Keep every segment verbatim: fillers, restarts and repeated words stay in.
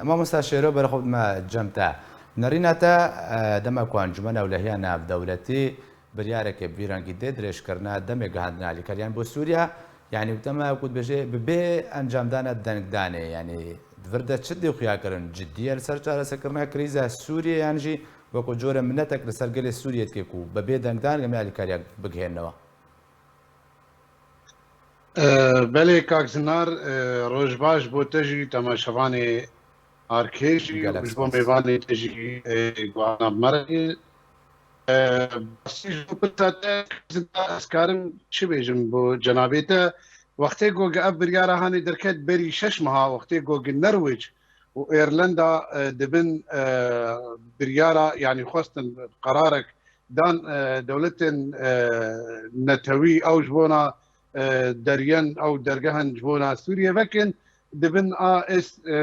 Mamosta Şêro, berê xwe bidime cem te. Nerîna te, e, dema ku Encûmena Ewlehiya Navdewletî biryareke bi vî rengî dê, dirêjkirina demê gihandina alîkariyan bo Sûriye, yanî dema ku dibêje bi bê encamdana dengdanê, yanî di vir de çi dê xuya kirin? Cidî ye li ser çareserkirina krîza Sûriye, yan jî wekî corê minetek li ser gelê Sûriyê dike ku bi bê dengdan demê alîkariya bigihênewa? E, belê kak Zinar, e, roj baş bo te jî, temaşevanê Arkê jî û ji bo mêvanê te jî, e, guhana bi me re ye. E, Bastî ji bo pirsa te, kak Zinar, ez karim çi bêjim bo cenabê te? Wextê ku ev biryara hanê derket berî şeş meha, wextê ku Nerwêc û Îrlanda, e, dibin, e, biryara, yanî xwestin qerarek dan, e, dewletên, e, netewî ew ji bona, e, deriyên ew dergehên ji bona Sûriye vekin, dibin A S, e,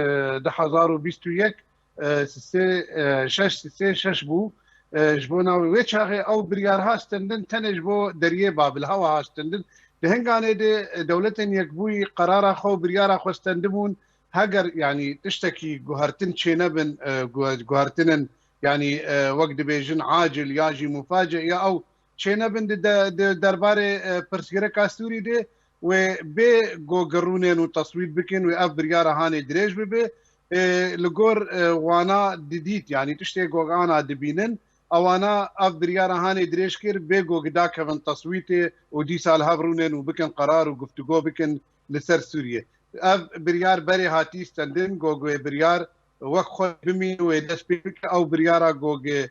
du hezar û bîst û yek, e, sisê, e, şeş sisê şeş bû. E, ji bona wê çaxê ew biryar hastindin tenê ji bo deriyê Babilhewa hastindin. Di hinganê de, e, Dewletên Yekbûyî qerara xwe û biryara xwe stendibûn, heger, yanî, tiştekî guhertin çênebin, e, gu-, guhertinên, yanî, e, wek dibêjin acil ya jî muface ya ew çênebin di de-, di derbarê, e, pirsgirêka Sûrî de, wê bê ku girûnên û teswît bikin, wê ev biryara hanê dirêj bibe. E, li gor, e, wana didît, yanî tiştê ku ana dibînin, ewana ev biryara hanê dirêj kir, bê ku dakevin teswîtê û dîsa li hev rûnên û bikin qerar û guftûgo bikin li ser Sûriye. Ev biryar berê hatî stendin, ku wê biryar wek xwe bimîne, wê dest pê bike. Ew biryara ku, e,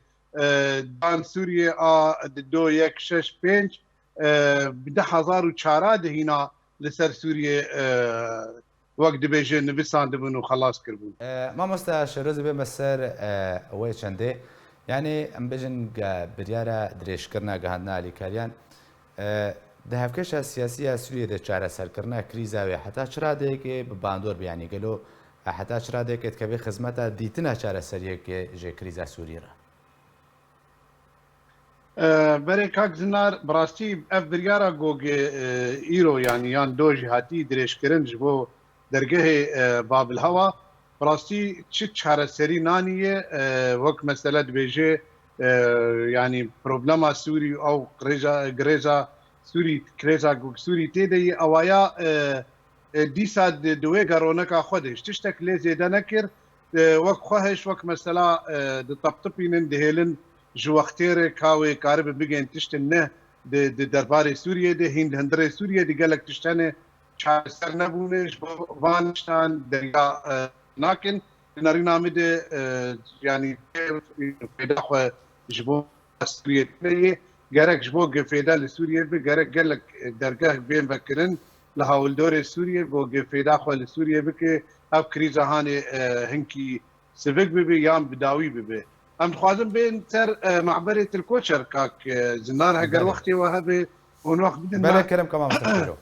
dan Sûriye a di do yek şeş pênc, e, bi du hezar û çar de hîna li ser Sûriye, e, wek dibêje nivîsandibûn û xelas kiribûn. E, mamosta Şêro, ez ê bême ser, e, wê çendê. Yanî em bêjin ge-, biryara dirêjkirina gihandina alîkariyan, e, di hevkeşa siyasî ya Sûriyê de çareserkirina krîza wê heta çi radeyekê bi bandor be? Yanî gelo, e, heta çi radeyekê dikeve xizmeta dîtina çareseriyekê ji krîza Sûriyê re? E, berê kak Zinar, bi rastî ev biryara ku, e, îro, yanî yan do jî hatî dirêjkirin ji bo dergehê, e, Babilhewa, bi rastî çi çareserî nanî ye, e, wek mesele dibêje, e, yanî problema Sûrî ew qirêja, girêza Sûrî, krêza ku Sûrî tê de ye, ewaya, e, e, dîsa di, di wê geroneka xwe de ji tiştek lê zêde nekir. E, wek xwe hêj, wek mesela, e, diteptipînin, dihêlin ji wextê re ka wê karibe bigên tiştin ne di, di derbarê Sûriyê de, hîn li hundirê Sûriyê de gelek tişt hene çareser nebûne, ji bo van tiştan derya, e, nakin. Di nerîna min de, e, yanî fêda xwe ji bo Sûriyê tune ye. Gerek ji bo fêda li Sûriyê be, gerek gelek dergeh bên vekirin li hawldorê Sûriyê, ku fêda xwe li Sûriyê bike, ev krîza hanê, e, hinkî sivik bibe yan bi dawî bibe. Em dixwazin bên ser, e, mehberê Til Koçer, kak, e, Zinar, heger Belê. wextê we hebe, hûn wext bidin Belê, me. Kerem, kema Mister Şêro.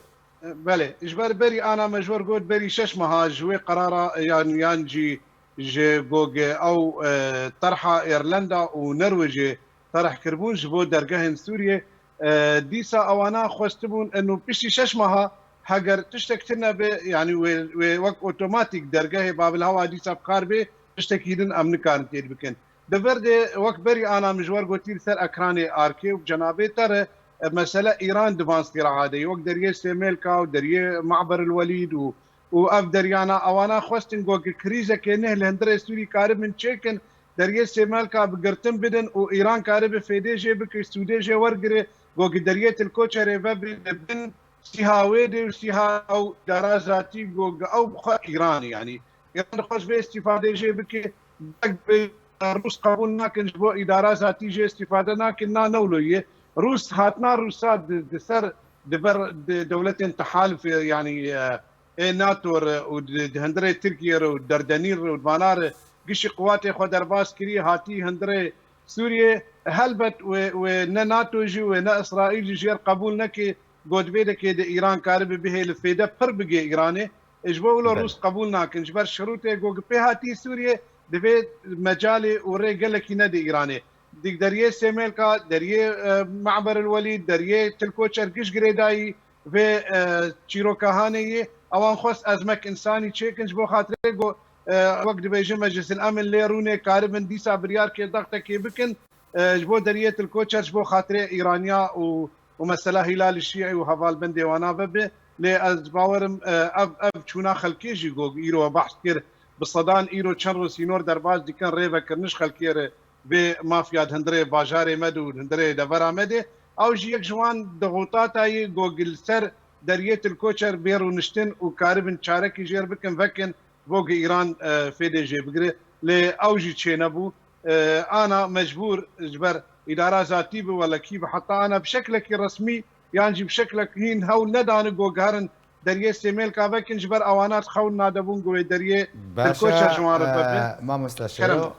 Belê, ji ber berî ana me ji we got, berî şeş meha ji wê qerara yan, yan jî ji gogê ew, e, terha Îrlanda û Nerwêjê terh kiribûn ji bo dergehên Sûriyê. E, dîsa ewana xwestibûn eno piştî şeş meha heger tiştek tune be, yanî wê, wê wek otomatîk dergehê Babilhewa dîsa bi kar bê, tiştekî din em nikarin têr bikin. Di vir de wek berî ana min ji we gotî li ser ekranê Arkê û bi cenabê te re, e, mesele Îran di van sîraha de ye. Wek deriyê Sêmêlka û deriyê Maber el Welîd û, û ev deryana ewana xwestin ku krîzekê neh li hundirê Sûrî karibin çêkin, deriyê Sêmêlka bi girtin bidin û Îran karibe fêdê jê bike, sûdê jê wergire, ku deriyê Til Koçerê vebe li bin sîha wê de û sîha ew îdara zatî ku ew bi xwe Îran e, yanî Îran dixwest vê îstîfadê jê bike, bi Rûs qebûl nakin, ji bo îdara zatî jê îstîfade nakin, na ne wilo ye. Rûs, hatina Rûsa di, di ser, di ber, di dewletên tehalifê, yanî, e, ê NATO re û di, di hundirê Tirkiye re û Derdenîr re û di vana re gişî quwatê xwe derbas kiriye, hatî hundirê Sûriyê. Helbet wê, wê ne NATO jî, wê ne Îsraîl jî jêr qebûl neke, got vê dekê de Îran karibe bihêle fêde pir bige Îranê. Ji bo wilo Belê. Rûs qebûl nakin. Ji ber şirûtê ku pê hatî Sûriyê, divê mecalê û rê gelekî nede Îranê. Di deriyê Sêmêlka, deriyê, e, Maber el Welîd, deriyê Til Koçer giş girêdayî vê, e, çîroka hanê yê. Ewan xwest ezmek însanî çêkin ji bo xatirê ku e, wek dibêjin Meclisil Emin lê rûnê karibin dîsa biryarkê dextekê bikin, e, ji bo deriyê Til Koçer, ji bo xatirê Îraniya û, û mesela Hîlalî Şîî û hevalbendê wana vebe. Lê ez bawerim, e, ev, ev çûna xelkê jî ku îro we behs kir, bi sedan îro çend roj sînor derbas dikin, rê vekiriniş xelkê re vê mafya di hundirê bajarê me de û di hundirê devera me de. Ew jî yek ji wan dixûtata ye ku li ser deriyê Til Koçer bê rûniştin û karibin çarekî jêr bikin, vekin, bo ku Îran, e, fêdê jê bigire. Lê ew jî çênebû. E, ana mecbûr ji ber îdara zatî bi, welekî bi, heta ana bi şeklekî resmî yan jî bi şeklek hîn hewl nedane ku geherin deriyê Sêmêlka vekin, ji ber ewana xewn nadebûn ku wê deriyê Til Koçer ji wan re vebe. Mamosta Kerem. Şêro,